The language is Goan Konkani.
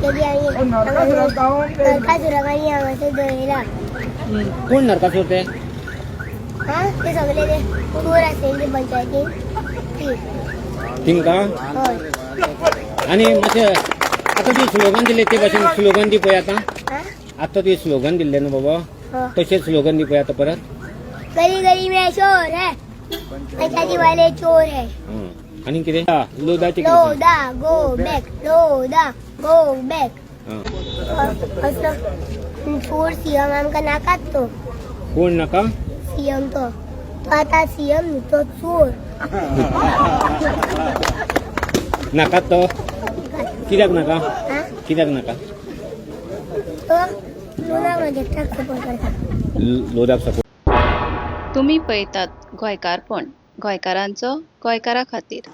तेजी आमी नरकासुराक आमी हांगासर दवरिला. कोण नरकासूर ते? हा, ते सगळे ते चोर आसलेले पंचायतीन ती. तिंका? हय. आनी मातशें आतां तुवें स्लोगन दिले ते भाशेन स्लोगन दी पळय आतां. हा. आतां तुवें स्लोगन दिल्लें न्हू बाबा? हो. तशें स्लोगन दी पळय आतां परत. गली गली में शोर है, पंचायती वाले चोर है. आं. आनी कितें लोदाचें कितें सांग. Lodha go back, Lodha go back. आं. असलो चोर सीएम आमकां नाकात तो. कोण नाका? सीएम तो, तो आता सीएम न्हू, तो चोर. नाका तो कित्याक नाका? हा. कित्याक नाका? तो लोना प्रोजेक्टाक सपोर्ट करता. लोधाक सपोर्ट. तुमी पळयतात गोंयकारपण, गोंयकारांचो गोंयकारा खातीर.